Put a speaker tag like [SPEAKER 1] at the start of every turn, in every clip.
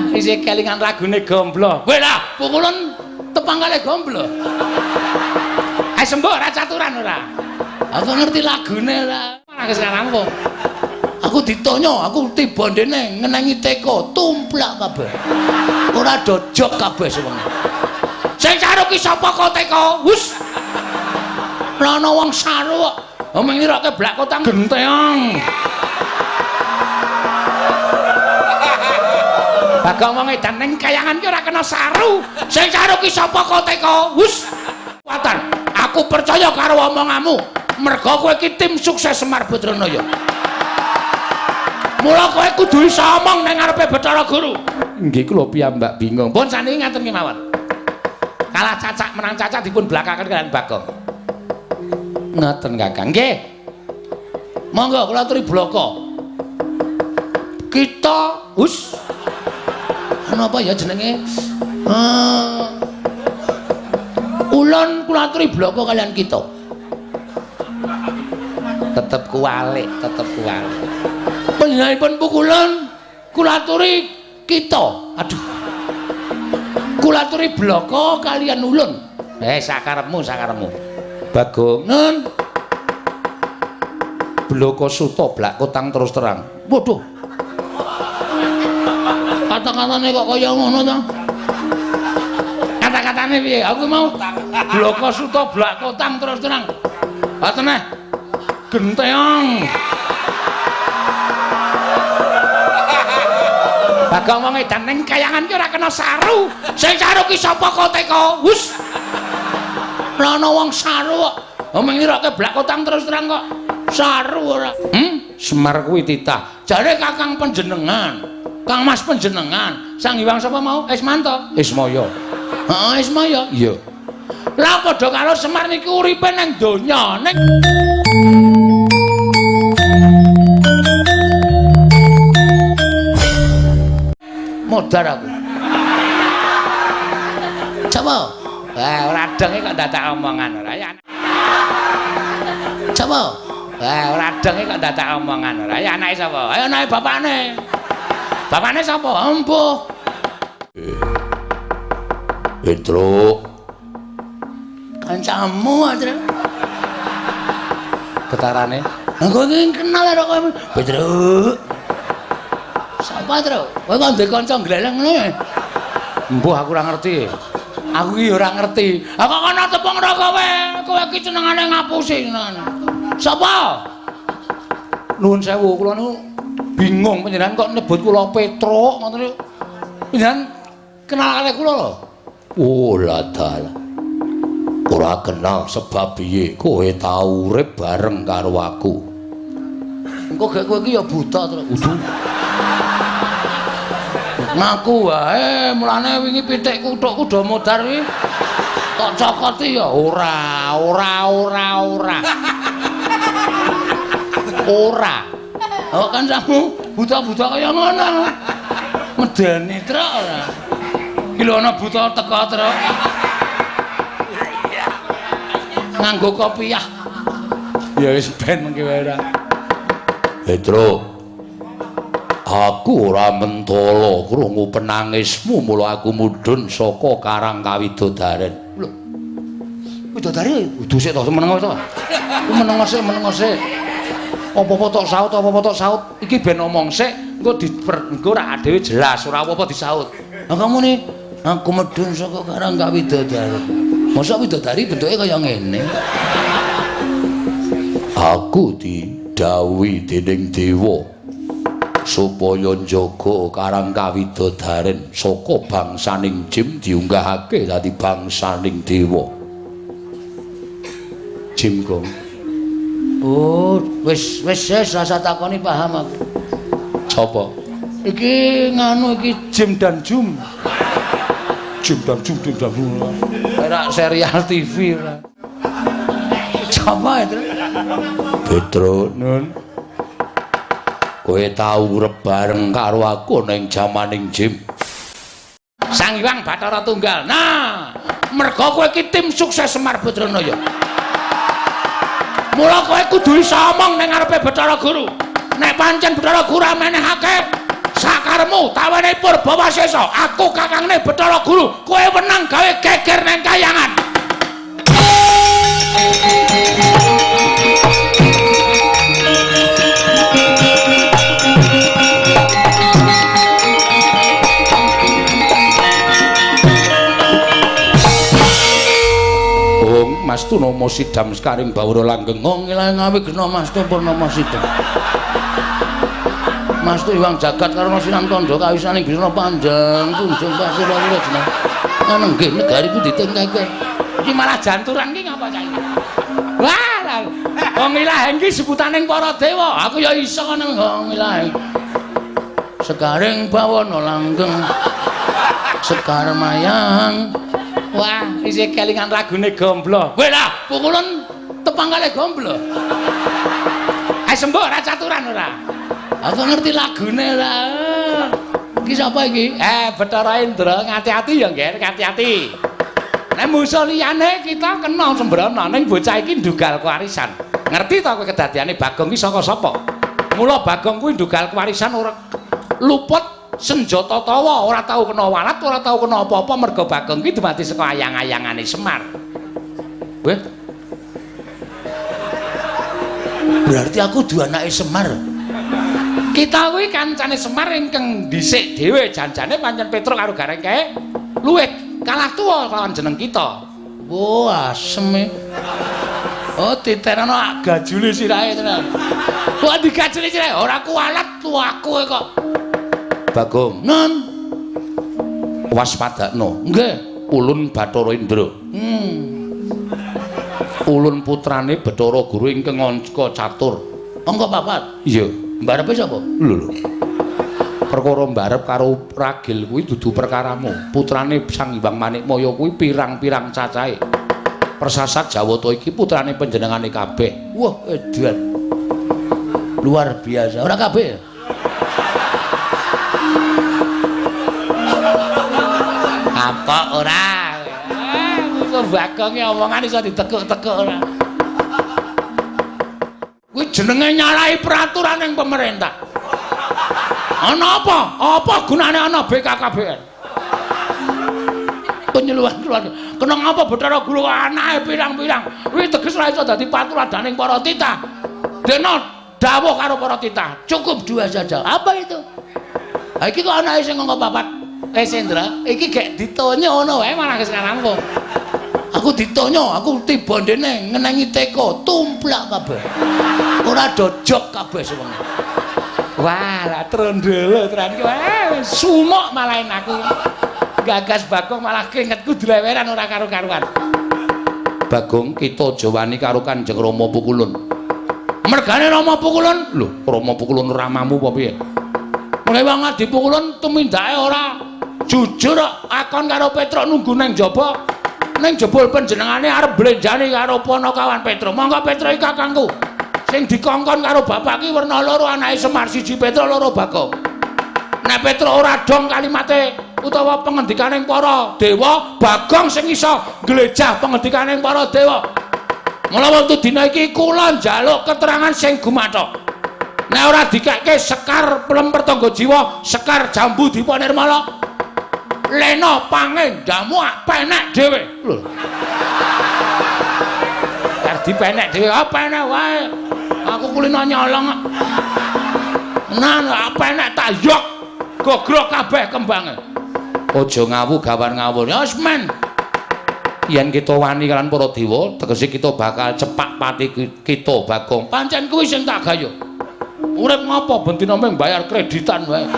[SPEAKER 1] Wah, isih kelingan lagune Gomblo. Kowe lah, pukulan tepang kalih Gomblo. Ayo sembuh ora caturan ora. Aku ngerti lagune ora. Ora wis rampung. Aku ditonyo, aku tiba ndene ngenengi teko, tumplak kabeh. Ora dojok kabeh sewengi. Sing saru ki sapa kok teko? Wus. Ora ana wong saru kok. Omong ngiroke blak kotang genteong. Bagong wong edan ning kayangan ki ora kena saru. Sing saru ki sapa kok teko? Wus. Kuatan. Aku percaya karo omonganmu. Mergo kowe ki tim sukses Semar Badranaya. Mula kowe kudu iso omong ning ngarepe Bathara Guru. Nggih kula piyambak bingung. Pun saniki ngaten kemawon. Kalah cacak menang cacak dipun blakaken kalian Bagong. Ngaten Kakang. Nggih. Monggo kula aturi blaka. Kita hus. Napa ya jenenge? Ulun kula aturi blaka kalian kita. Tetep kuwalik, tetep kuwalik. Panjenenganipun pukulan kula aturi kita. Aduh. Kula aturi blaka kalian ulun. Sakarepmu, sakarepmu. Bagong, nun. Blaka suta blak kotang terus terang. Waduh. Kata-katane kok kaya ngono to? Kata-katane piye? Aku mau blaka suta blak kotang terus terang. Ha teneh. Genteong. Bagong wong edan ning kayangan ki ora kena saru. Sing saru ki sapa kok teko? Wus. Ora ana wong saru kok. Omong ngiroke blak kotang terus terang kok. Saru ora. Semar kuwi titah. Jare Kakang panjenengan. Kang Mas panjenengan. Sang Hyang sapa mau? Ismanto. Ismaya. Heeh, Ismaya. Iya. Lah padha karo Semar niki uripe nang donya ning modar aku. Coba. Wah, ora denge kok dadak omongan ora ya. Coba. Wah, ora denge kok dadak omongan ora ya. Anake sapa? Ayo anake bapakne. Bapakne sapa? Empuh.
[SPEAKER 2] Petruk.
[SPEAKER 1] Kancamu aja.
[SPEAKER 2] Getarane.
[SPEAKER 1] Aku iki kenal karo kowe. Petruk. Sapa, Truk? Kowe kok ndek kanca gleleng ngene?
[SPEAKER 2] Embuh aku ora ngerti.
[SPEAKER 1] Aku iki ora ngerti. Ha kok kono tepung ro kowe? Kowe iki senengane ngapusi senengane. Sapa?
[SPEAKER 2] Nuwun sewu, kula niku bingung panjenengan kok nyebut kula Petruk ngoten niku. Panjenengan kenal kalih kula lho. Oh, ladal. Ora kenal sebab piye? Kowe tau urip bareng karo aku.
[SPEAKER 1] Engko gek kowe iki ya buta, Truk. Udu. Ngaku wae, mulane wingi pitikku thukku do modar kuwi. Tok cokoti ya
[SPEAKER 2] ora, ora, ora, ora. Ora.
[SPEAKER 1] Oh kan kamu buta-buta kaya ngono. Medeni, Truk ora. Iki lho ana buta teko, Truk. Nganggo kopiah.
[SPEAKER 2] Ya wis ben mengki wae ora. Petruk. Aku ora mentala krungu penangismu mula aku mudhun saka Karang Kawidodaren.
[SPEAKER 1] Lho. Widodari
[SPEAKER 2] kudu sik to meneng to. Ku meneng sik, meneng sik. Apa-apa tok saut, apa-apa tok saut. Iki ben omong sik, engko engko ora dhewe jelas, ora apa-apa disaut.
[SPEAKER 1] Lah kamu nih, aku mudhun saka Karang Kawidodaren. Mosok widodari bentuke kaya ngene.
[SPEAKER 2] Aku didhawuhi dening dewa supaya njaga Karang Kawidodaren saka bangsaning Jim diunggahake dadi bangsaning dewa. Jim Gong.
[SPEAKER 1] Oh, wis wis wis rasa takoni paham aku.
[SPEAKER 2] Sapa?
[SPEAKER 1] Iki nganu iki Jim dan Jum.
[SPEAKER 2] Jim dan Jum, Jim dan Jum. Ora serial TV ora.
[SPEAKER 1] Sapa itu?
[SPEAKER 2] Petruk, Nun. Kowe tau urip bareng karo aku ning jamaning Jim.
[SPEAKER 1] Sang Hyang Bathara Tunggal. Nah, mergo kowe iki tim sukses Semar Badranaya. Mula kowe kudu iso omong ning ngarepe Bathara Guru. Nek pancen Bathara Guru ora menehake Sakaremu tawane Purbawasesa, aku kakangne Bathara Guru, kowe wenang gawe geger nang kayangan. Ong Mas Tunama sidam sekaring bawara langgeng. Ong ilang awigna Mas Tu Purnama sidam. Mas Tu iwang jagat karana sinang tandha kawisaning bisna panjang tunjung pasir loro jeneng. Anenggih negari pundi tingkake. Iki malah janturan ki ngapa cah iki? Wah, wong ilaheng ki sebutaning para dewa. Aku ya iso ngono wong ilaheng. Sekaring bawana langgeng. Sekar mayang. Wah, isih kelingan lagune Gomblo. Kowe lah, pukulan tepang kalih Gomblo. Ayo sembuh ora caturan ora. Aku ngerti lagune ora. Iki sapa iki? Bathara Indra, ngati-ati ya, Ngger, ngati-ati. Nek musuh liyane kita kena sembrono, ning bocah iki ndugal kewarisan. Ngerti ta kowe kedadiane Bagong iki saka sapa? Mula Bagong kuwi ndugal kewarisan ora luput senjata tawa, ora tau kena walat, ora tau kena apa-apa merga Bagong ki dumadi saka ayang-ayangane Semar. Weh.
[SPEAKER 2] Berarti aku duwe anake Semar.
[SPEAKER 1] Kita kuwi kancane Semar ingkang dhisik dhewe, janjane pancen Petruk karo Gareng kae luwih kalah tuwa lawan jeneng kita.
[SPEAKER 2] Wah, asem.
[SPEAKER 1] Oh, titenono gajule sirahe tenan. Kok digajuli sirahe ora kuwalat tuaku kok.
[SPEAKER 2] Bagong,
[SPEAKER 1] non
[SPEAKER 2] waspadakno. Nggih, ulun Bathara Indra. Ulun putrane Bathara Guru ingkang angka catur.
[SPEAKER 1] Angka papat?
[SPEAKER 2] Iya.
[SPEAKER 1] Mbarepe sapa?
[SPEAKER 2] Lho lho. Perkara mbarep karo ragil kuwi dudu perkaramu. Putrane Sang Hyang Manikmaya kuwi pirang-pirang cacahe. Persasat Jawata iki putrane panjenengane kabeh.
[SPEAKER 1] Wah, edan. Luar biasa. Ora kabeh. Apa ora? Iso Bagonge omongan iso ditekuk-tekuk ora. Kuwi jenenge nyalahi peraturan ning pemerintah. Ana apa? Apa gunane ana BKKBN? Penyuluhan keluarga. Kena ngapa Bathara Guru anake pirang-pirang? Kuwi teges ora iso dadi paturadaning para titah. Dene dawuh karo para titah, cukup dua saja. Apa itu? Ha iki kok anake sing angka papat. Sendra, iki gek ditonyo ngono wae malah wis rampung.
[SPEAKER 2] Aku ditonyo, aku tiba ndene ngenengi teko, tumplak kabeh. Ora dojok kabeh sewengi.
[SPEAKER 1] Wah, lah trondolo tenan iki. Wah, sumuk malahin aku. Gagas Bagong malah keringetku dileweran ora karo-karuan.
[SPEAKER 2] Bagong, kita aja wani karo Kanjeng Rama Pukulun.
[SPEAKER 1] Mergane Rama Pukulun?
[SPEAKER 2] Lho, Rama Pukulun ramamu apa piye?
[SPEAKER 1] Mulai wong Adi Pukulun tumindake ora jujur akon karo Petruk nunggu nang jaba. Ning jebul panjenengane arep blenjani karo panakawan Petruk. Monggo Petruk iki kakangku. Sing dikongkon karo bapak ki werna loro anake Semar, siji Petruk loro Bagong. Nek Petruk ora dong kalimate utawa pengendikaning para dewa, Bagong sing iso nglejah pengendikaning para dewa. Mula wektu dina iki kula njaluk keterangan sing gumathok. Nek ora dikekke sekar plemper tangga jiwa, sekar jambu dipa nirmala. Lena pangendamu penek dhewe. Lho. Kar dipenek dhewe, ah penek wae. Aku kulino nyolong. Nah, penek tak yok. Gogrok kabeh kembange.
[SPEAKER 2] Aja ngawu gawan ngawur.
[SPEAKER 1] Ya wis men.
[SPEAKER 2] Yen kita wani kalian para dewa, tegese kita bakal cepak pati kita Bagong.
[SPEAKER 1] Pancen kuwi sing tak gayo. Urip ngopo ben dina mung bayar kreditan wae.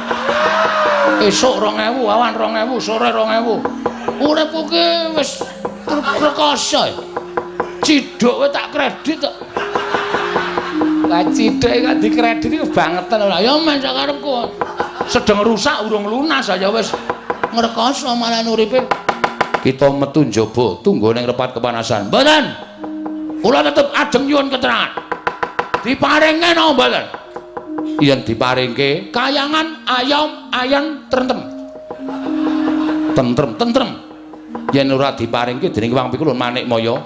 [SPEAKER 1] Esuk 2000, awan 2000, sore 2000. Uripku ki wis rekoso. Ciduk wae tak kredit kok. Lah ciduk kok dikredit iku bangetan ora. Ya men sakarepku. Sedeng rusak urung lunas aja wis ngrekoso malah uripe.
[SPEAKER 2] Kita metu njaba tunggu ning repat kepanasan.
[SPEAKER 1] Mboten. Kula tetep ajeng nyuwun keterangan. Diparinge napa mboten?
[SPEAKER 2] Yen diparingke
[SPEAKER 1] kayangan ayam ayan trentem.
[SPEAKER 2] Tentrem tentrem. Yen ora diparingke dening Wang Pikulun Manikmaya,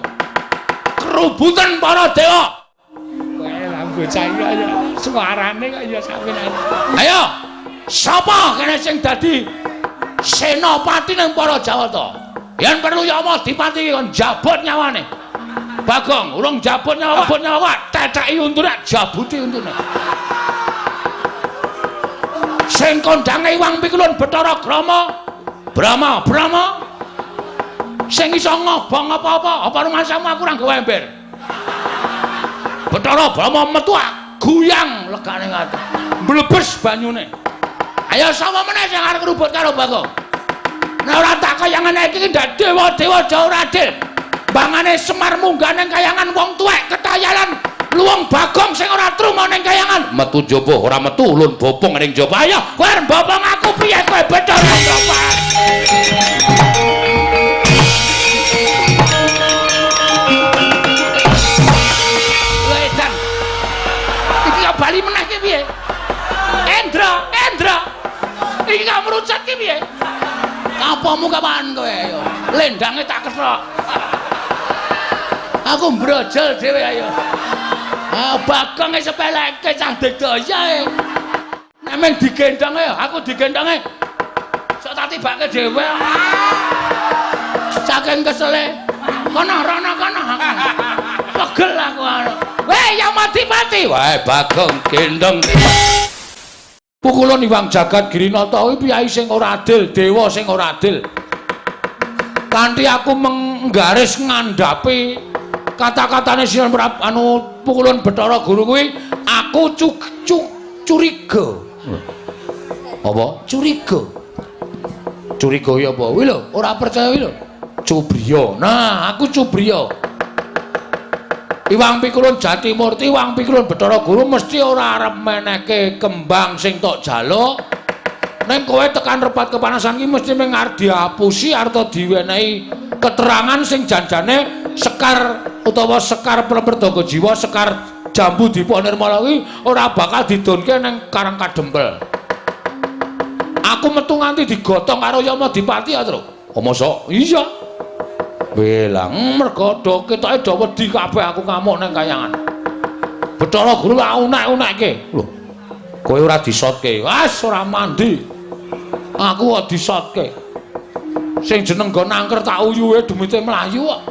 [SPEAKER 1] kerubutan para dewa. Kowe lah bocah iki ya suarane kok ya sakmenane. Ayo. Sapa kene sing dadi senopati ning para Jawata? Yen perlu Yama Dipati kon jabut nyawane. Bagong, urung jabut nyawa, nyawa, teteki untune, jabuti untune. Sing kondange Iwang Pikulun Bathara Grama, Brahma, Brahma. Sing iso ngobong apa-apa, apa rumasamu aku ora nggawa ember. Bathara Brahma metu guyang legane ngati. Mblebes banyune. Ayo sapa meneh sing arep ngrubut karo Bagong? Nek ora tak kaya ngene iki ndak dewa-dewa jauh ora adil. Bangane Semar munggah ning kayangan wong tuwek ketayalan luwung Bagong sing ora truma ning kayangan. Metu jaba ora metu ulun bopong ning jaba. Ayo kowe arep bopong aku piye kowe Bathara Brahma? Lho edan. Iki kok bali meneh ki piye? Endra, Endra. Iki kok merucut ki piye? Apamu kapan kowe ayo? Lendange tak kethok. Aku mbrojol dhewe ayo. Ah Bagong e sepeleke cah digdaya e. Nek meng digendhong ayo, aku digendhonge. Sok tak tibake dhewe. Saking kesele. Kono rono kono. Pegel aku anu. Weh Yama Dipati. Wah Bagong gendhong. Pukulun Iwang Jagat Girinata kuwi piyai sing ora adil, dewa sing ora adil. Kanthi aku menggaris ngandhapi kata-katane Sinuwun Prabu anu Pukulun Bathara Guru kuwi aku curiga. Apa? Curiga. Curiga ya apa? Kuwi lho, ora percaya kuwi lho. Cubriya. Nah, aku cubriya. Iwang Pikulun Jatimurti, Iwang Pikulun Bathara Guru mesti ora arep menehke kembang sing tok jaluk. Ning kowe tekan repat kepanasan ki mesti mung arep diapusi arta diwenehi keterangan sing janjane sekar utawa sekar Perdaga Jiwa, sekar Jambu Dipa Nirmala kuwi ora bakal didonke ning Karang Kadempel. Aku metu nganti digotong karo Yama Dipati ya, Tru. Oh mosok? Iya. Welang mergo do ketoke do wedi kabeh aku ngamuk ning kayangan. Bathara Guru tak unek-unekke. Lho, kowe ora disotke. Wes ora mandi. Aku kok disotke. Sing jeneng nggon angker tak uyuhe demite mlayu kok.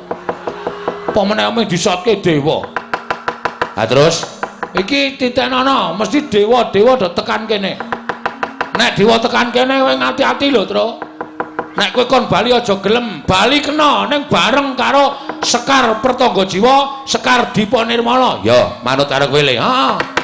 [SPEAKER 1] Apa meneh mung disotke dewa. Ha terus iki titenono mesti dewa-dewa do tekan kene. Nek dewa tekan kene kowe ngati-ati lho, Tru. Nek kowe kon bali aja gelem, bali kena ning bareng karo Sekar Pertangga Jiwa, Sekar Dipa Nirmala. Ya, manut karo kowe le. Heeh.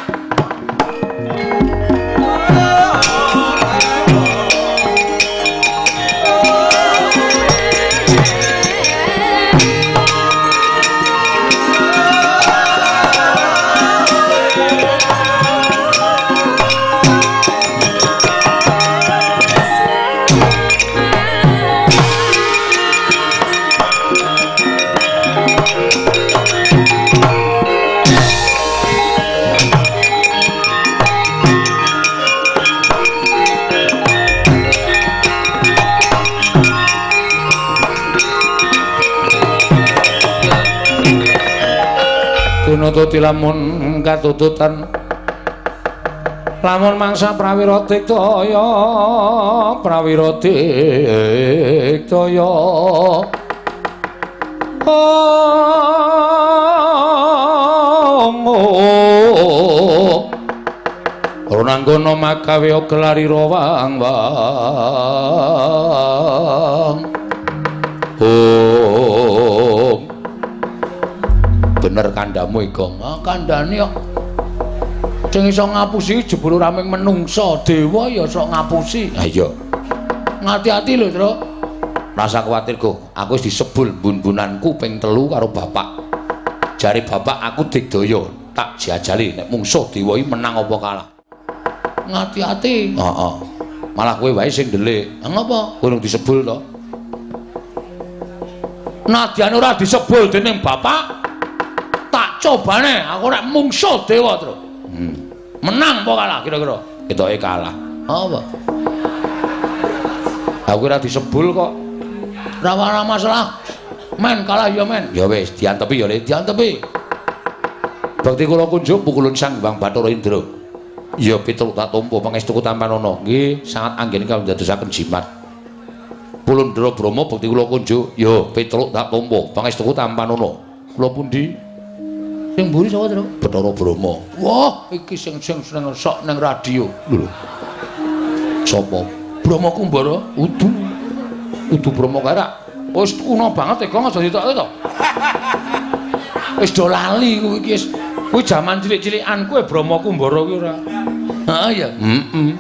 [SPEAKER 1] Tinututi lamun katututan lamun mangsa prawira diktaya prawira diktaya Ronanggono makawe gelari rawang wang. Om. Bener kandhamu Igong. Ah kandhane kok. Sing iso ngapusi jebul ora mung menungsa, dewa ya iso ngapusi. Ha iya. Ngati-ati lho, Tru. Rasa kuwatir, Go. Aku wis disebul bun-bunanku ping 3 karo bapak. Jare bapak aku digdaya, tak jajali nek mungsuh dewa iki menang apa kalah. Ngati-ati. Heeh. Malah kowe wae sing ndelik. Ha ngopo? Kowe urung disebul to. Nadyan ora disebul dening bapak, tak cobane aku nek mungsuh dewa, Tru. Menang apa kalah kira-kira? Ketoke kalah. Apa? Aku ora disebul kok. Ora masalah. Men kalah ya men. Ya wis, diantepi ya Le, diantepi. Bakti kula kunjuk pukulun Sang Hyang Bathara Indra.
[SPEAKER 2] Ya Petruk tak tampa pangestuku tampanana. Nggih, sangat anggene kawula dadosaken jimat. Pulundra Brama bekti kula kunjuk. Ya Petruk tak tampa pangestuku tampanana. Kula pundi? Sing mburi sapa, Truk? Bathara Brama. Wah, iki sing seneng sok ning radio. Lho. Sapa? Brama Kumbara? Udu. Udu Brama kae rak wis kuno banget e, Gong, aja ditokke to. Wis do lali kuwi iki wis. Kuwi jaman cilik-cilikan kuwi Brama Kumbara kuwi ora. Heeh ya. Heeh.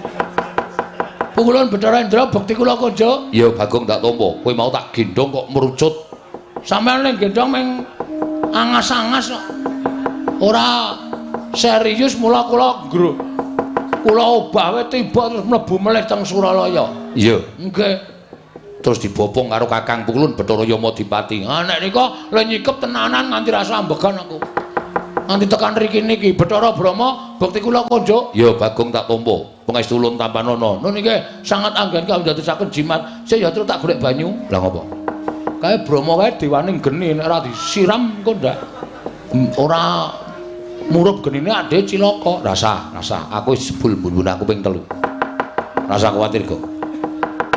[SPEAKER 2] Pukulun Bathara Indra bekti kula kunjuk. Ya Bagong tak tampa. Kowe mau tak gendhong kok merucut. Sampeyan ning gendhong meng angas-angas kok. Ora serius mula kula nggruk. Kula obah wae tiba terus mlebu melih teng Suralaya. Iya. Nggih. Terus dibopong karo Kakang Pukulun Bathara Yamadipati. Ah nek nika le nyikep tenanan nganti rasa ambegan aku. Nganti tekan riki niki Bathara Brama bekti kula kunjuk. Ya Bagong tak tampa. Pangestu ulun tampanana. Nun nggih sangat anggen kawula dadosaken jimat. Sik ya terus tak golek banyu. Lah ngopo? Kae Brama kae dewaning geni nek ora disiram engko ndak ora murup genine ade cilaka. Rasa, rasa. Aku wis jebul mbun-mbun aku ping 3. Rasa kuwatir kok.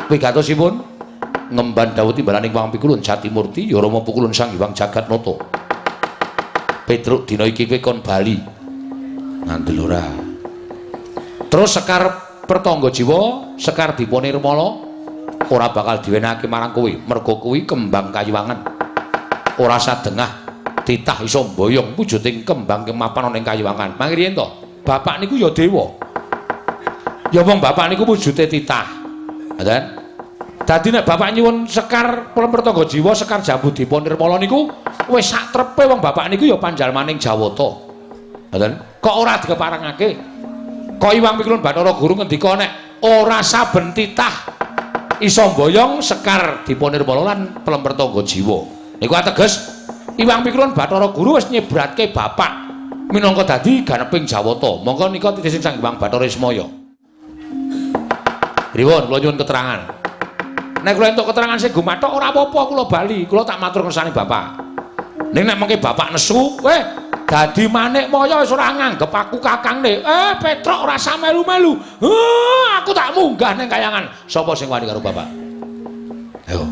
[SPEAKER 2] Wigatosipun ngemban dawuh timbalaning Wang Pikulun Jatimurti ya Rama Pukulun Sang Hyang Jagatnata. Petruk dina iki kowe kon bali. Ngandel ora. Terus Sekar Pertangga Jiwa, Sekar Dipa Nirmala ora bakal diwenehake marang kowe, merga kuwi kembang kayuwangan. Ora sadengah titah iso mboyong wujuding kembang kemapan ana ing kayuwangan. Mangke riyen to, bapak niku ya dewa. Ya wong bapak niku wujude titah. Ngoten. Dadi nek bapak nyuwun Sekar Pertangga Jiwa, Sekar Jambu Dipa Nirmala niku wis sak trepe wong bapak niku ya panjalmaning Jawata. Ngoten. Kok ora dikeparengake? Kok Iwang Pikulun Bathara Guru ngendika nek ora saben titah iso mboyong Sekar Dipa Nirmala lan Pertangga Jiwa. Niku ateges Iwang Pikulun Bathara Guru wis nyebratke bapak minangka dadi ganeping Jawata. Monggo nika titih Sang Hyang Bathara Ismaya. Pripun kula nyuwun keterangan. Nek kula entuk keterangan sing gumathok ora apa-apa kula bali, kula tak matur kersane bapak. Ning nek mengke bapak nesu, weh dadi manik maya wis ora nganggep aku kakangne. Petruk ora melu-melu. Aku tak munggah ning kayangan. Sapa sing wani karo bapak? Ayo.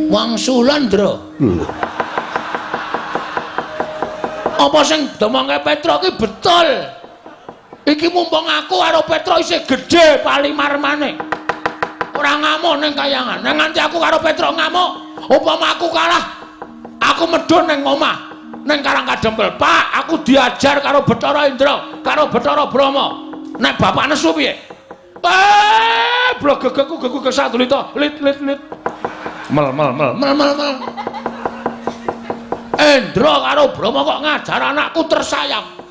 [SPEAKER 2] Wangsulan, Ndra. Lho. Apa sing domongke Petruk iki betul? Iki mumpung aku karo Petruk isih gedhe palimarmane. Ora ngamuk ning kayangan. Nek nganti aku karo Petruk ngamuk, upama aku kalah, aku medhun ning omah, ning Karang Kadempel. Pak, aku diajar karo Bathara Indra, karo Bathara Brahma. Nek bapak nesu piye? Blogegegku geguk sadulita, lit lit lit. Mel mel mel mel mel mel. Indra karo Brahma kok ngajar anakku tersayang.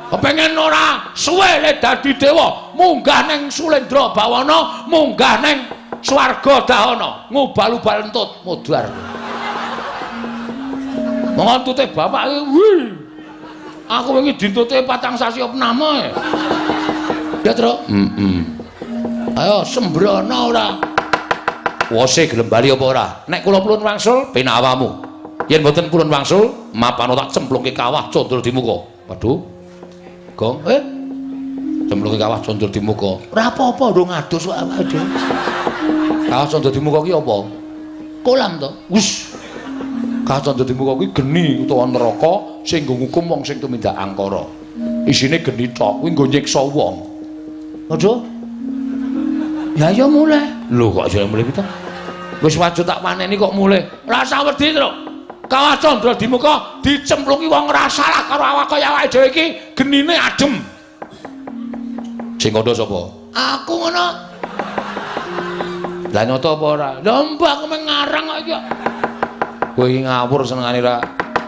[SPEAKER 2] Kepengen ora suwe le dadi dewa, munggah ning Sulendra Bawana, munggah ning swarga Dahana, ngubal-ubal entut mudhar. Monggo entute bapak iki, wih. Aku wingi dintute 4 sasi opname. Ya, Truk? Heeh. Ayo sembrono ora. Wose gelem bali apa ora? Nek kula purun wangsul penak awamu. Yen mboten purun wangsul, mapano tak cemplungke kawah condro di muka. Waduh. Gong, cemplungke kawah condro di muka. Ora apa-apa ndung adus kok awake dhewe. Kawah condro di muka ki apa? Kolam to. Wis. Kawah condro di muka kuwi geni utawa neraka sing nggo ngukum wong sing tumindak angkara. Isine geni tok, kuwi nggo nyiksa wong. Aduh. Ya ya mulih. Lho kok jare mulih pitu? Wis wajib tak paneni kok mulih. Rasa wedi, Truk. Kawah Candra di muka dicemplungi wong ora salah karo awak kaya awake dhewe iki genine adem. Sing kandha sapa? Aku ngono. Lah nyoto apa ora? Lha mbah aku meng ngarang kok iki. Kowe iki ngawur senengane ra.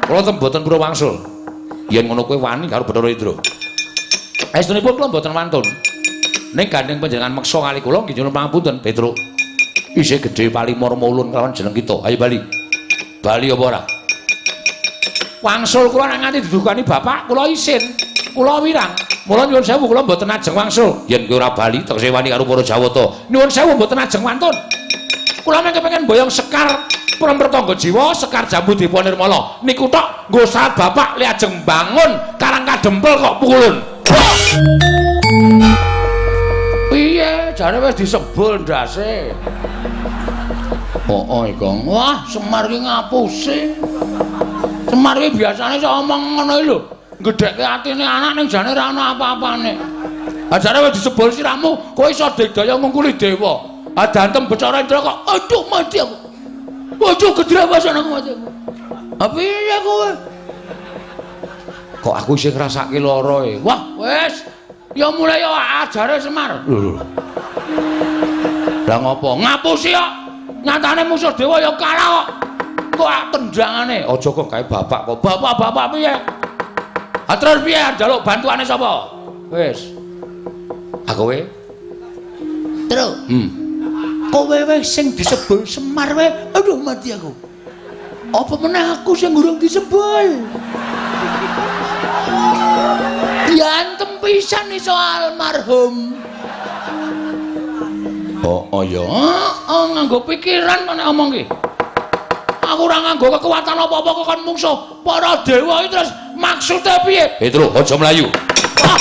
[SPEAKER 2] Kula ten mboten purun wangsul. Yen ngono kowe wani karo Bathara Indra. Estunipun kula mboten wantun. Ning gandeng panjenengan meksa kali kula nggih nyuwun pangapunten, Petruk. Isih gedhe palimarma ulun kelawan jeneng kita. Ayo bali. Bali apa ora? Wangsul kula nek nganti didukani bapak, kula isin. Kula wirang. Mula nyuwun sewu kula mboten ajeng wangsul. Yen kowe ora bali tegese wani karo para Jawata. Nyuwun sewu mboten ajeng wantun.
[SPEAKER 1] Kula mung kepengin boyong Sekar Prempertangga Jiwa, Sekar Jambu Dipa Nirmala. Niku tok nggo syarat bapak le ajeng bangun Karang Kadempel kok pukulun. Piye? Jare wis disebul ndase. Oh, Gong. Wah, Semar ki ngapusi. Semar ki biasane iso omong ngono iki lho. Gedhekke atine anak ning jane ora ana apa-apane. Ha jare wis disebul sirahmu, kowe iso digdaya ngungkuli dewa. Ha dantem Bathara Indra kok aduh mati aku. Waduh gedrewasan aku mati aku. Ha piye kowe? Kok aku isih ngrasake lara e. Wah, wis. Ya mulai ya ajare Semar. Lho. Lah ngopo? Ngapusi kok. Nyatane musuh dewa ya kalah kok. Kok tendangane. Aja kok kae bapak kok. Bapak-bapak piye? Ha terus piye njaluk bantuane sapa? Wis. Aku kowe.
[SPEAKER 2] Tru. Kowe wae sing disebul Semar wae. Aduh mati aku. Apa meneh aku sing urung disebul? Diantem pisan iso almarhum.
[SPEAKER 1] Oh ya, oh, nganggo pikiran kok nek omong ki. Aku ora nganggo kekuatan apa-apa kok kon mungsuh para dewa iki terus maksude piye? Petro, aja mlayu. Ah.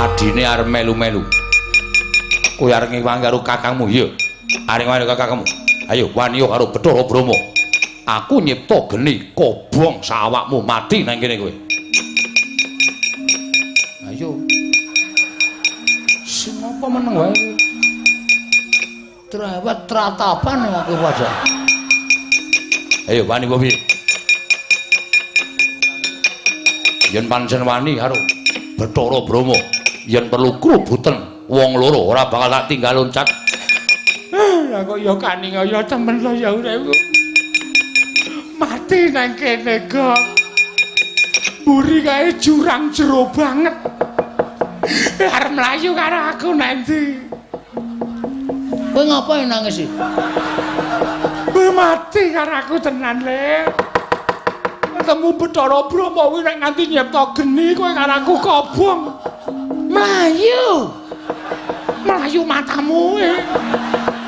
[SPEAKER 1] Adine arep melu-melu. Kowe arep ngewangi karo kakangmu, iya. Arep ngewangi karo kakangmu. Ayo wani karo Bathara Brahma. Aku nyipta geni kobong sawakmu mati nang kene kowe. Ayo.
[SPEAKER 2] Sing apa meneng wae kowe? Trawat tratapan aku wajah.
[SPEAKER 1] Ayo wani apa piye? Yen pancen wani karo Bathara Brahma, yen perlu krubuten wong loro ora bakal tak tinggal loncat.
[SPEAKER 3] Lah kok ya kaning ya temen lho ya uripku. Mati nang kene kok. Mburi kae jurang jero banget. Arep mlayu karo aku nang ndi?
[SPEAKER 2] Kowe ngapa nangis iki?
[SPEAKER 3] Kowe mati karo aku tenan, Le. Ketemu Bathara Brahma kuwi nek nganti nyipta geni kowe karo aku kobong.
[SPEAKER 2] Mlayu.
[SPEAKER 3] Mlayu matamu e.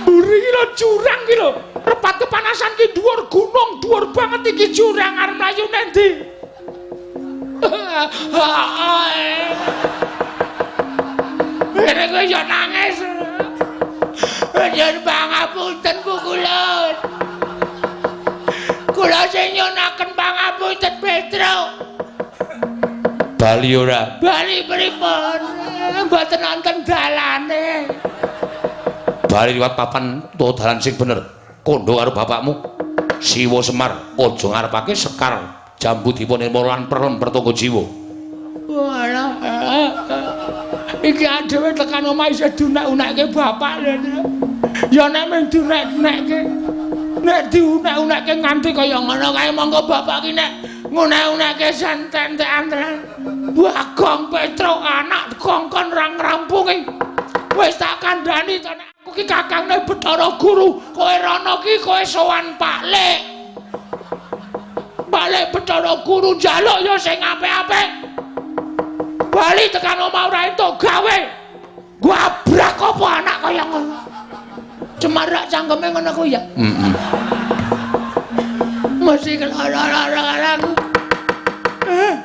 [SPEAKER 3] Mburi iki lho jurang iki lho. Repat kepanasan ki dhuwur gunung, dhuwur banget iki jurang arep mlayu nang ndi? Ngene kowe yo nangis.
[SPEAKER 2] Nyuwun pangapunten pukulun. Kula sing nyunaken pangapunten Petro.
[SPEAKER 1] Bali ora?
[SPEAKER 2] Bali pripun? Mboten wonten dalane.
[SPEAKER 1] Bali liwat papan utawa dalan sing bener. Kondo karo bapakmu Siwa Semar aja ngarepake Sekar Jambu Dipa Nirmala lan Prem Pertangga Jiwa.
[SPEAKER 3] Walah. Iki adewe tekan omah isih dunek-unekke bapak lho. Ya nek mung dunek-unekke. Nek diunek-unekke nganti kaya ngono kae monggo bapak ki nek ngunek-unekke santen-entekan tenan. Bagong Petro anak kongkon ra ngrampungi. Wis tak kandhani to nek aku ki kakangne Bathara Guru, kowe rono ki kowe sowan Pak Lek. Pak Lek Bathara Guru njaluk ya sing apik-apik. Bali tekan omah ora entuk gawe. Gabrak apa anak kaya ngono.
[SPEAKER 2] Cemarak cangkeme ngono kuwi ya.
[SPEAKER 1] Heeh.
[SPEAKER 2] Mesti lara-lara aku.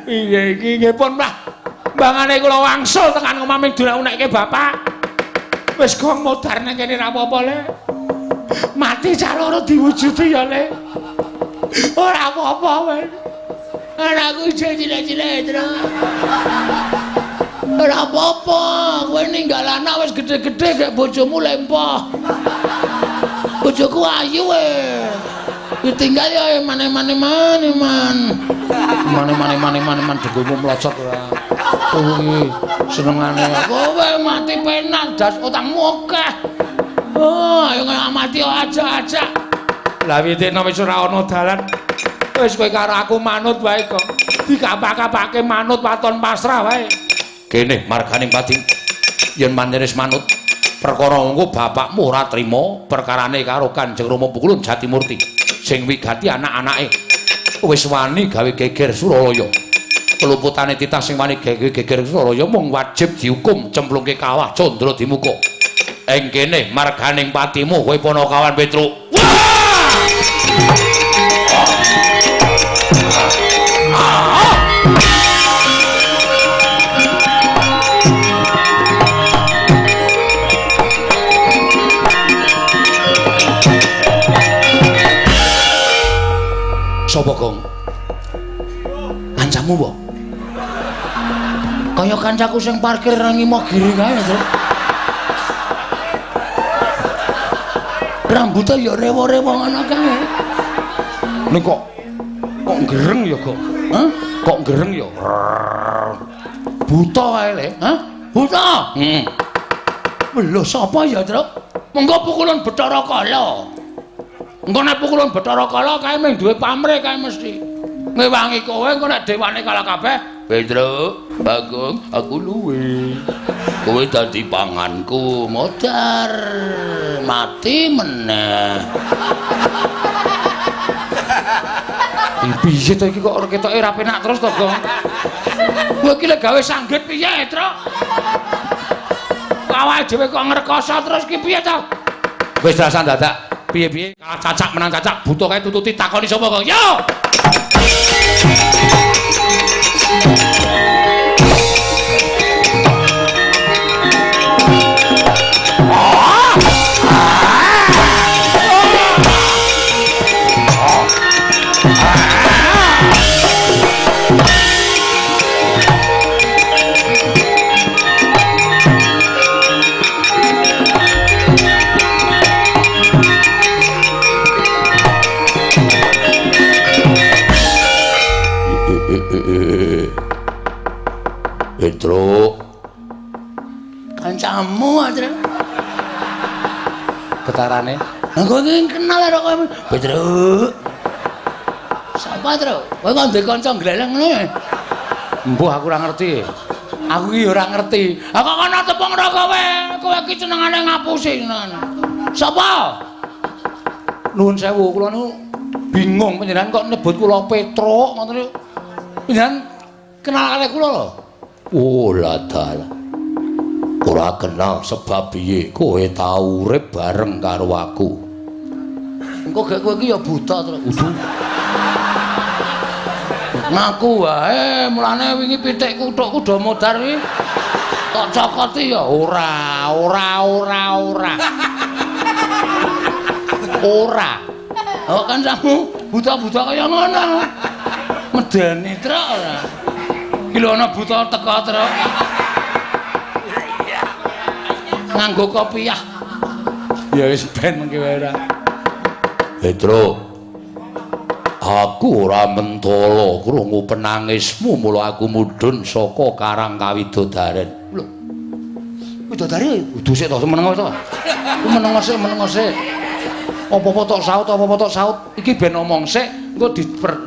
[SPEAKER 3] Piye iki nggih pun lah. Mbangane kula wangsul tekan omah ming dunek-unekke bapak. Wis gong modar nang kene ra apa-apa, Le. Mati cah loro diwujudi ya, Le. Ora apa-apa, wis.
[SPEAKER 2] Anakku isih cilik-cilik, Tru. Ora apa-apa, kowe ninggal anak wis gedhe-gedhe gek bojomu lempoh. Bojoku ayu e. Ditinggal ya mane-mane mane-man.
[SPEAKER 1] Mane-mane mane-mane man dengkulmu mlocot ora. Kuwi senengane.
[SPEAKER 2] Kowe mati penak das utangmu akeh. Oh, ayo mati aja-aja.
[SPEAKER 3] Lah witene wis ora ana dalan. Wis kowe karo aku manut wae kok. Dikapak-kapake manut waton pasrah wae.
[SPEAKER 1] Kene marganing pati. Yen pancen wis manut,
[SPEAKER 2] Perkara engko bapakmu ora trima perkarane karo Kanjeng Rama Pukulun Jatimurti sing wigati anak-anake wis wani gawe geger Suralaya. Keluputane titah sing wani gawe geger Suralaya mung wajib dihukum cemplungke kawah Candra Dimuka. Ing kene marganing patimu kowe Panakawan Petruk. Sapa, Gong? Kancamu, mbok? Kaya kancaku sing parkir nang Imogiri kae, Tru. Rambute ya rewo-rewo ngono kae. Ning kok gereng ya, Gong? Hah? Kok gereng ya? Buta kae le, hah? Buta. Heeh. Lho sapa ya, Tru? Mengko pukulan Bathara Kala. Engko nek pukulan Bathara Kala kae mung duwe pamrih kae mesti. Ngewangi kowe engko nek dewane kalah kabeh, Petruk, Bagong, aku luwe. Kowe dadi panganku, modar mati meneh. Piye to iki kok ketoke ora penak terus to, Gong? Kowe iki lek gawe sanggit piye, Truk? Awake dhewe kok ngrekoso terus ki piye to? Wis rasah dadak. Piye-piye kalah cacak menang cacak buta kae tututi takoni sapa kok. Yo. Petruk,
[SPEAKER 1] kancamu aja
[SPEAKER 2] getarane.
[SPEAKER 1] Lah kowe iki kenal karo kowe. Petruk. Sapa, Truk? Kowe kok duwe kanca gleleng ngono?
[SPEAKER 2] Mbuh aku ora ngerti. Aku iki ora ngerti.
[SPEAKER 1] Ha kok kono tepung ora kowe? Kowe iki senengane ngapusi ngono. Sapa?
[SPEAKER 2] Nuwun sewu, kula niku bingung panjenengan kok nyebut kula Petruk ngoten niku. Panjenengan kenal karo kula lho. Oh ladal. Ora kenal sebab piye kowe tau urip bareng karo aku.
[SPEAKER 1] Engko gek kowe iki ya buta terus. Udu. Ngaku wae, mulane wingi pitikku thukku do modar iki. Tok cokoti ya
[SPEAKER 2] ora, ora, ora, ora. Ora.
[SPEAKER 1] Oh kancamu buta-buta kaya ngono. Medeni truk ora.
[SPEAKER 2] Iki lho ana buta teka truk.
[SPEAKER 1] Nganggo kopiah.
[SPEAKER 2] Ya wis ben mengki wae ora. Petruk. Aku ora mentala krungu penangismu mula aku mudhun saka Karang Kawidodaren.
[SPEAKER 1] Lho. Widodari
[SPEAKER 2] kudu sik to meneng to. Ku meneng sik, meneng sik. Apa-apa tok saut, apa-apa tok saut. Iki ben omong sik, engko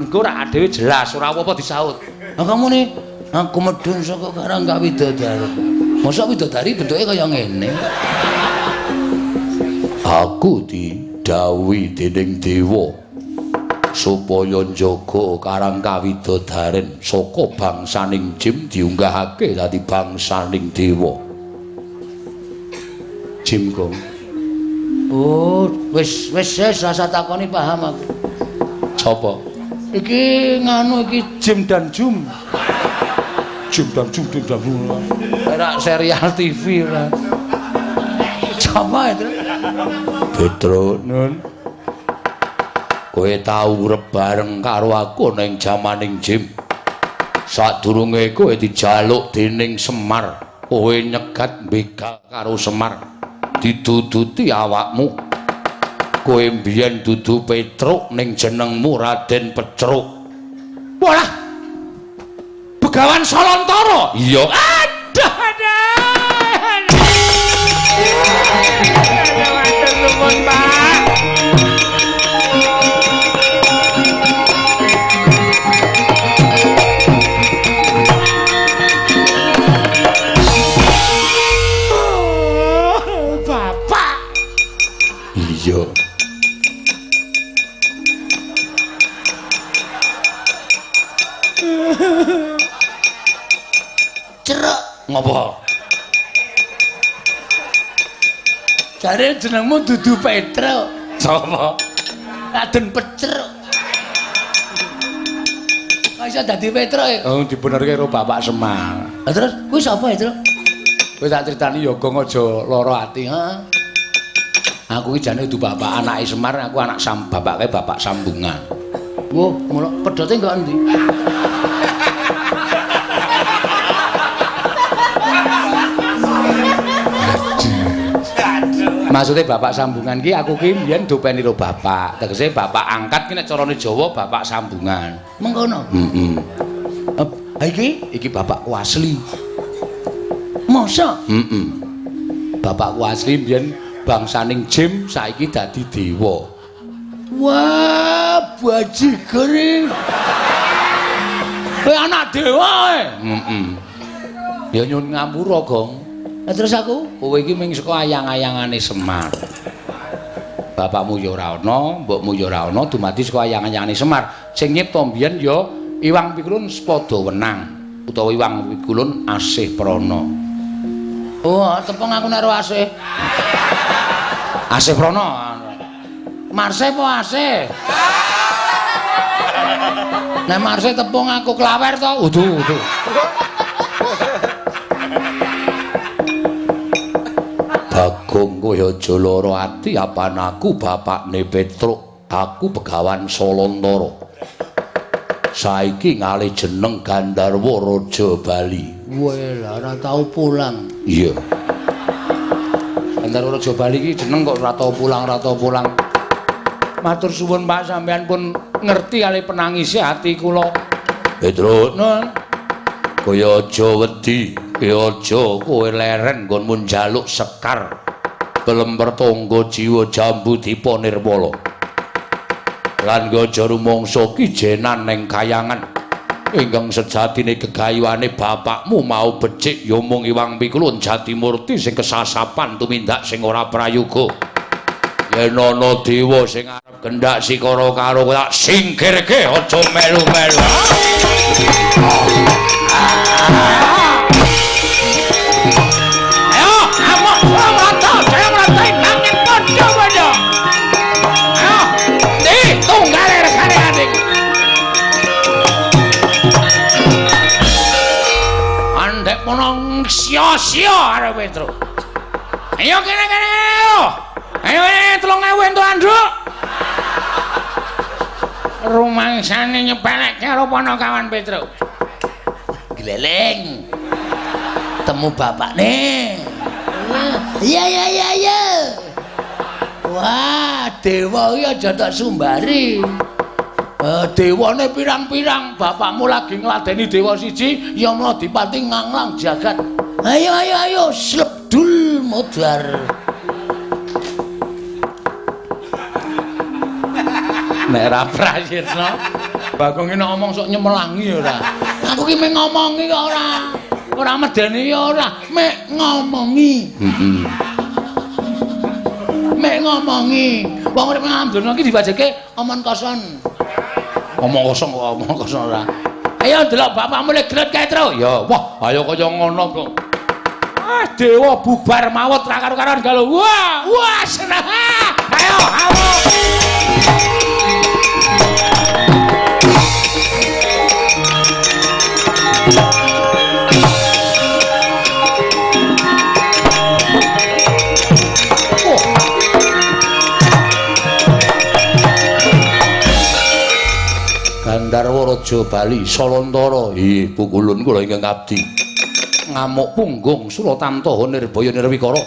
[SPEAKER 2] engko ora dhewe jelas, ora apa-apa disaut.
[SPEAKER 1] Lah kamu nih, aku medhun saka Karang Kawidodari. Mosok widodari bentuke kaya ngene.
[SPEAKER 2] Aku didhawuhi dening dewa supaya njaga Karang Kawidodaren saka bangsaning jim diunggahake dadi bangsaning dewa. Jim Gong.
[SPEAKER 1] Oh, wis wis wis rasa takoni paham aku.
[SPEAKER 2] Sapa?
[SPEAKER 1] Iki nganu iki
[SPEAKER 2] Jim dan Jum. Jim dan Jum, Jim dan Jum. Ora serial TV ora.
[SPEAKER 1] Sapa itu?
[SPEAKER 2] Petruk nun. Kowe tau urip bareng karo aku ning jamaning Jim. Sadurunge kowe dijaluk dening Semar, kowe nyegat begal karo Semar. Diduduti awakmu. Kowe mbiyen dudu Petruk ning jenengmu Raden Pecruk. Walah. Begawan Salantara. Iya.
[SPEAKER 3] Aduh, aduh. Matur nuwun, Pak.
[SPEAKER 2] Iya.
[SPEAKER 1] Cerek
[SPEAKER 2] ngopo?
[SPEAKER 1] Jare jenengmu dudu Petruk.
[SPEAKER 2] Sapa?
[SPEAKER 1] Raden Petruk. Kok iso dadi Petruk e?
[SPEAKER 2] Oh, dibenerke karo Bapak Semar.
[SPEAKER 1] Lah terus kuwi sapa ya, Truk?
[SPEAKER 2] Kowe tak critani ya, Gong, aja lara ati, heeh. Aku iki jane dudu bapak anake Semar, aku anak bapake bapak sambungan.
[SPEAKER 1] Wah, ngono pedote nggo endi?
[SPEAKER 2] Maksudnya bapak sambungan ki aku ki mbiyen dopeni karo bapak. Tegese bapak angkat ki nek carane Jawa bapak sambungan.
[SPEAKER 1] Mengkono.
[SPEAKER 2] Heeh.
[SPEAKER 1] Ha iki
[SPEAKER 2] iki bapakku asli.
[SPEAKER 1] Masa?
[SPEAKER 2] Heeh. Bapakku asli mbiyen bangsaning jim saiki dadi dewa.
[SPEAKER 1] Wah, bajigur iki.
[SPEAKER 2] Kowe anak dewa kowe. Heeh. Ya nyuwun ngapura, Gong.
[SPEAKER 1] Lah terus aku?
[SPEAKER 2] Kowe iki mung saka ayang-ayangane Semar. Bapakmu ya ora ana, mbokmu ya ora ana, dumadi saka ayang-ayangane Semar. Sing nyipta mbiyen ya Iwang Pikulun Sepada Wenang utawa Iwang Pikulun Asih Prana.
[SPEAKER 1] Oh, tepung aku nek Asih.
[SPEAKER 2] Asih Prana.
[SPEAKER 1] Marse apa Asih? Nek Marse tepung aku klawer to.
[SPEAKER 2] Udu, udu. Bagong kowe aja lara ati apan aku bapakne Petruk, aku begawan Salantara. Saiki ngalih jeneng Gandharwa Raja Bali.
[SPEAKER 1] Weh, lah ora tau pulang.
[SPEAKER 2] Iya. Gandharwa Raja Bali iki jeneng kok ora tau pulang, ora tau pulang.
[SPEAKER 1] Matur suwun Pak, sampean pun ngerti kali penangise ati kula.
[SPEAKER 2] Petruk,
[SPEAKER 1] Nun.
[SPEAKER 2] Kowe aja wedi, kowe aja kowe leren nggonmu njaluk sekar. Kelemper tangga jiwa jambu dipa nirmala. Lan aja rumangsa kijenan ning kayangan. Ingkang sejatine gegayuhane bapakmu mau becik ya mung Iwang Pikulun Jatimurti sing kesasapan tumindak sing ora prayoga. Yen ana dewa sing arep gendak sikara karo tak singkirke aja melu-melu.
[SPEAKER 1] Ayo, amok mrata, jaya mrata nanging padha-padha. Ayo, ndi tunggale regane adik. Andek mono sia-sia arep Petruk. Ayo kene-kene ayo. Ayo 3000 entuk anduk. Rumangsane nyepelekke karo Panakawan Petruk. Gleleng. Temu bapakne. Iya iya iya iya. Wah, dewa iki aja tak sumbari. Dewane pirang-pirang, bapakmu lagi ngladeni dewa siji, ya mla dipati nganglang jagat. Ayo ayo ayo, slebdul modar.
[SPEAKER 2] Nek ra prayitna, Bagong iki nek ngomong sok nyemelangi ora.
[SPEAKER 1] Aku ki mung ngomongi kok ora. Ora medeni ya ora, mek ngomongi.
[SPEAKER 2] Heeh.
[SPEAKER 1] Mek ngomongi. Wong urip nang donya iki diwajibke omong kosong.
[SPEAKER 2] Omong kosong kok omong kosong ora.
[SPEAKER 1] Ayo delok bapakmu lek gelut kae, Tru.
[SPEAKER 2] Ya, wah, ayo kaya ngono kok.
[SPEAKER 1] Ah, dewa bubar mawut ra karo-karon galo. Wah, wah seneng. Ayo, ayo.
[SPEAKER 2] Gandharwa Raja Bali Salantara. Ih, pukulun kula ingkang abdi. Ngamuk punggung Suratamtaha Nirbaya Nirwikara.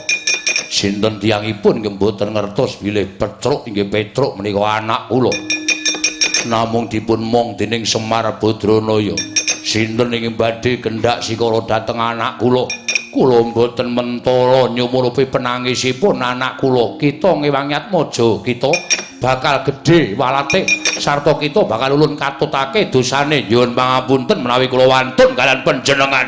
[SPEAKER 2] Sinten tiyangipun nggih mboten ngertos bilih Petruk inggih Petruk menika anak kula. Namung dipun mong dening Semar Badranaya. Sinten ingkang badhe kendhak sikara dhateng anak kula? Kula mboten mentala nyumurupi penangisipun anak kula. Kita ngewangi atmaja kita bakal gedhe walate sarta kita bakal ulun katutake dosane. Nyuwun pangapunten menawi kula wantun kalian panjenengan.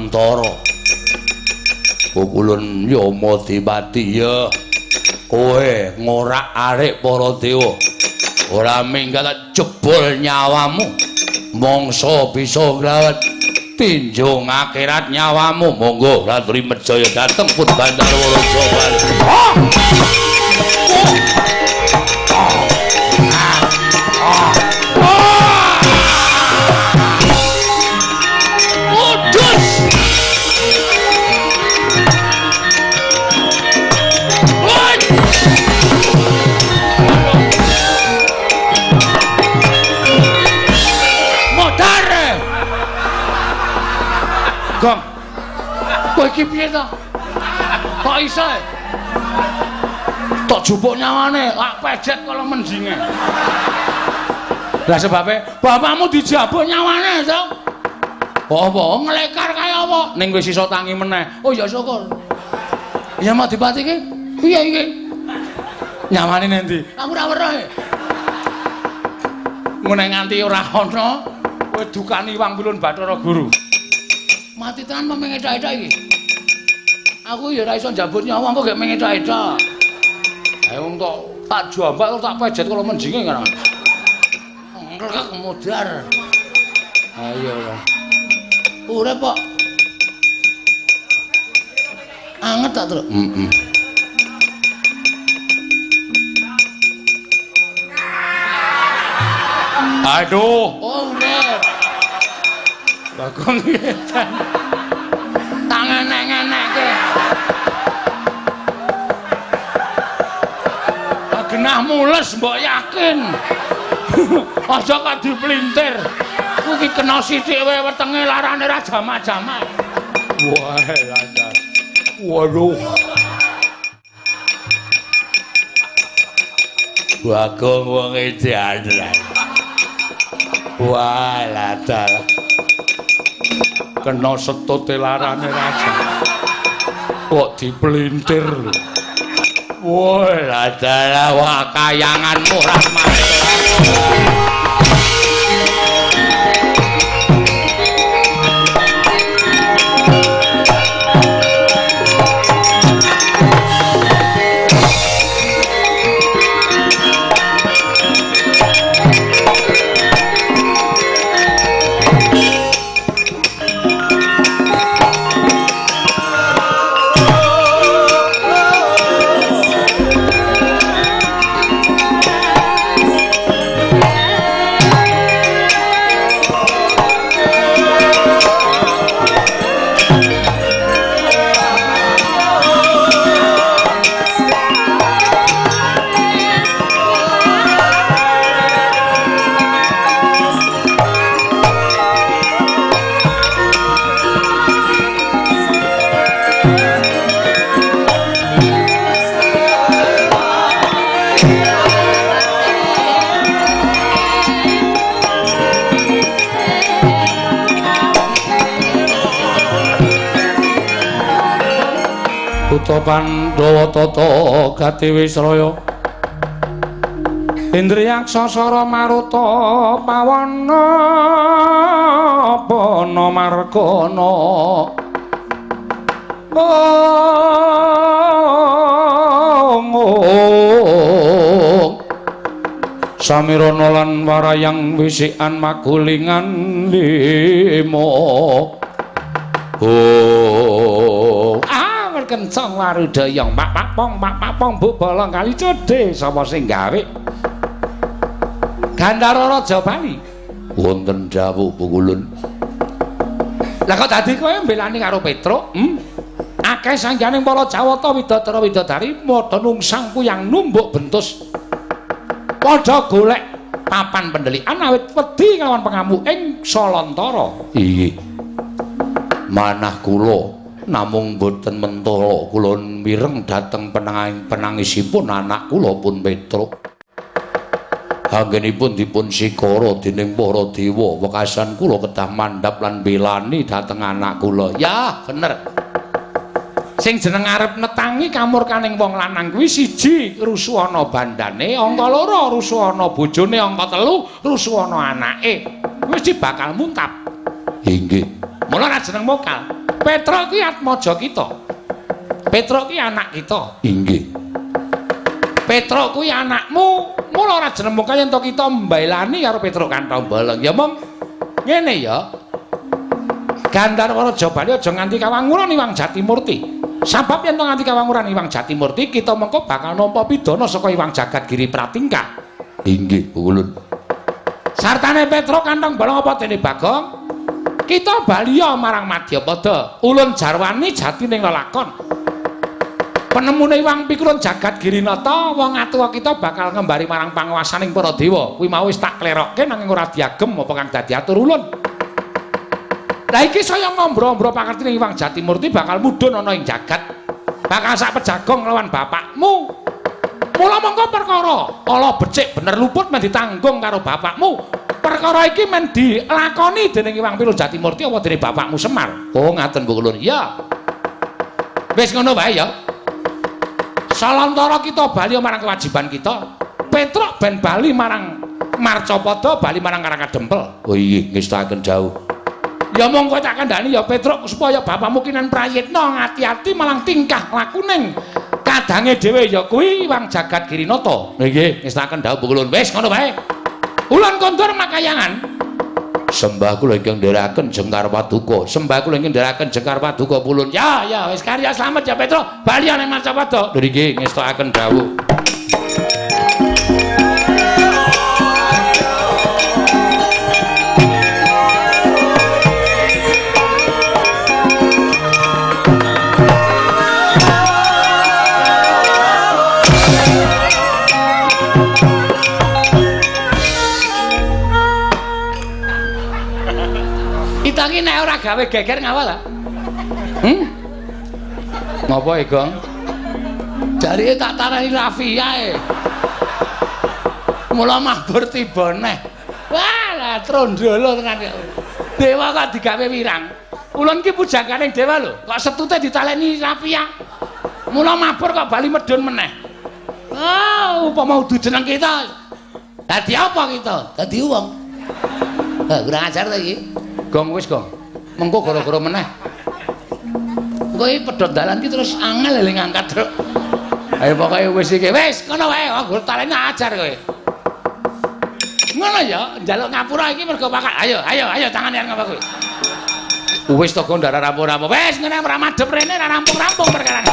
[SPEAKER 2] Salantara. Pukulun Yama Dipati ya. Kowe ngorak-arik para dewa. Ora minggat jebol nyawamu. Mongso bisa nglawat tinjung akhirat nyawamu. Monggo Ratri Mejaya dateng pun Bandarwa Raja Bali. Gong. Kowe iki piye to? Kok iso? Tok jupuk nyawane, lak pejet kala menjinge. Lah sebabe bapakmu dijabuk nyawane to? Apa nglekar kaya apa? Ning wis iso tangi meneh. Oh ya syukur. Ya Madipati iki piye iki? Nyawane nendi? Aku ora weruh. Ngene nganti ora ana kowe dukani Wang Pilun Bathara Guru. Mati tenan apa mengedak-edak iki? Aku ya ora iso njabut nyawa engko gek mengedak-edak. Ayo wong tok tak jambak tak pejet kala menjinge kan. Ngrek modar. Ayo lah. Urip kok. Anget tak, Truk? Heeh. Aduh. Oh, urip. Bagong edan. Tangan enek-enekke. Genah mules mbok yakin. Aja kok dipelintir. Kuwi iki kena sithik wae wetenge larane ra jamak-jamak. Wah, lancar. Waduh. Bagong wong edan. Wah, lancar. Kena setute larane raja. Kok dipelintir lho. Wah, dalah wah kayanganmu Rahmat. Kutha Pandhawa tata gati wisraya Indriyaksa sara maruta pawana pana margana Samirana lan warayang wisikan magulingan lima. Oh, ah kencang warudayang mak pak pong mak pak pong bu bolong kali codhe sapa sing gawe Gandhara Raja Bali wonten dawuh Pukulun. Lah kok dadi kowe mbelani karo Petruk? Akeh sangganing para Jawata widadara widadari padha nungsang puyang numbuk bentus. Padha golek papan pendelikan awit wedi kelawan pengamuk ing Salantara. Inggih. Manah kula namung boten mentala kula mireng dhateng penangisipun anak kula pun Petruk. Anggenipun dipun sikara dening para dewa, wekasan kula kedah mandhap lan belani dhateng anak kula. Ya, bener. Sing jeneng arep netangi kamurkaning wong lanang kuwi siji rusuhana bandane, angka loro rusuhana bojone, angka telu rusuhana anake. Mesti bakal muntap. Inggih. Mula ora jeneng mokal.
[SPEAKER 1] Petruk ki atmaja kita. Petruk ki anak kita.
[SPEAKER 2] Inggih.
[SPEAKER 1] Petruk kuwi anakmu. Mula ora jeneng kaya yen to kita mbelani karo Petruk Kantong Bolong. Ya mong ngene ya. Gandharwa Raja Bali aja nganti kawanguran Iwang Jatimurti. Sabab yen to nganti kawanguran Iwang Jatimurti, kita mengko bakal nampa pidana saka Iwang Jagat Giri Pratingkah.
[SPEAKER 2] Inggih, Ulun.
[SPEAKER 1] Sartane Petruk Kantong Bolong apa dene Bagong? Kita baliya marang Madyapada. Ulun jarwani jatining lelakon. Penemune Iwang Pikulun Jagat Girinata, wong atuwa kita bakal ngembari marang panguwasaning para dewa. Kuwi mau wis tak klerokke nanging ora diagem apa kang dadi atur ulun. Lah iki saya ngombro-ombro pakartine Iwang Jatimurti bakal mudhun ana ing jagat. Bakal sak pejagong lawan bapakmu. Mula mongko perkara ala becik bener luput men ditanggung karo bapakmu. Perkara iki men dilakoni dening Iwang Pikulun Jatimurti apa dening bapakmu Semar.
[SPEAKER 2] Oh, ngaten Bu Ulun.
[SPEAKER 1] Iya. Wis ngono wae ya. Salantara kita bali marang kewajiban kita. Petruk ben bali marang Marcapada, bali marang Karang Kadempel.
[SPEAKER 2] Oh iya, ngestakaken dawuh.
[SPEAKER 1] Ya monggo tak kandhani ya Petruk supaya bapakmu kinen prayitna ngati-ati malang tingkah lakuning kadange dhewe ya kuwi Iwang Jagat Girinata.
[SPEAKER 2] Nggih, ngestakaken dawuh Bu Ulun.
[SPEAKER 1] Wis ngono wae. Ulun kondur makayangan.
[SPEAKER 2] Sembah kula ingkang ndherekaken jengkar paduka. Sembah kula ingkang ndherekaken jengkar paduka Ulun.
[SPEAKER 1] Ya, ya wis karya slamet ya Petruk. Bali nang Marcapada.
[SPEAKER 2] Nggih, ngestakaken dawuh.
[SPEAKER 1] Kita iki nek ora gawe geger ngawal ta?
[SPEAKER 2] Ngopo e, Gong?
[SPEAKER 1] Jarike tak tarani Raffi ae. Mula mabur tiba neh. Wah, lah trondolo tenan. Dewa kok digawe wirang. Ulun ki pujangganing dewa lho, kok setute ditaleni Rafia. Mula mabur kok bali medhun meneh. Ah, upama udu jeneng kita. Dadi apa kita?
[SPEAKER 2] Dadi wong. Ha, kurang ajar ta iki. Gong wis, Gong. Mengko gara-gara meneh.
[SPEAKER 1] Kowe pedhot dalan ki terus angel le ngangkat, Truk.
[SPEAKER 2] Ayo pokoke wis iki.
[SPEAKER 1] Wis, ngono wae, aku taleni ajar kowe. Ngono ya, njaluk ngapura iki mergo pakat. Ayo, ayo, ayo tangane arep ngapa kowe.
[SPEAKER 2] Wis to Gong ndara rampung-rampung.
[SPEAKER 1] Wis ngene ora madhep rene ora rampung-rampung perkara.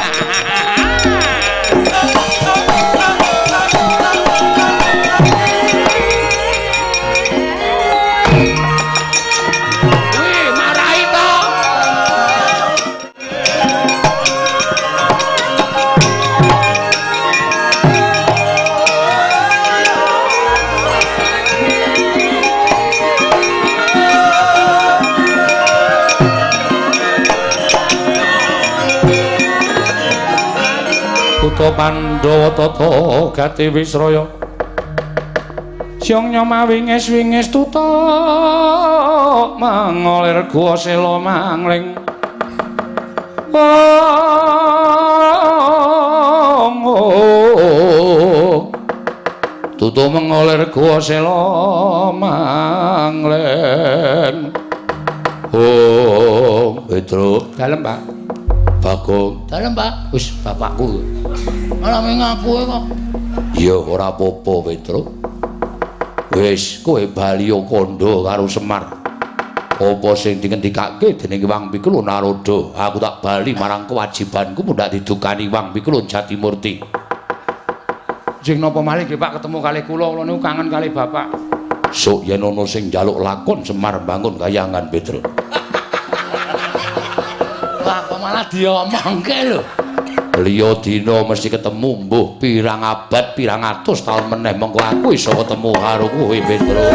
[SPEAKER 3] Kutha Pandhawa tata gati wisraya Syong nyoma winges winges tutuk mangolir guwa sela mangling. Tutuk mengolir guwa sela mangling.
[SPEAKER 2] Oh, Petruk.
[SPEAKER 1] Dalem, Pak.
[SPEAKER 2] Bagong.
[SPEAKER 1] Dalem, Pak.
[SPEAKER 2] Wis bapakku.
[SPEAKER 1] Ora ngaku kok.
[SPEAKER 2] Ya ora apa-apa, Petruk. Wis kowe bali kandha karo Semar. Apa sing dingendikake dening Wang Pikulun Narada, aku tak bali marang kewajibanku mundhak didukani Wang Pikulun Jatimurti.
[SPEAKER 1] Jeng napa malih nggih Pak ketemu kalih kula, kula niku kangen kalih bapak.
[SPEAKER 2] Sok yen ana sing njaluk lakon Semar bangun kayangan, Petruk.
[SPEAKER 1] Wah, kok malah diomongke lho.
[SPEAKER 2] Liya dina mesti ketemu mbuh pirang abad pirang atus taun meneh mengko aku iso ketemu karo kowe, Petruk.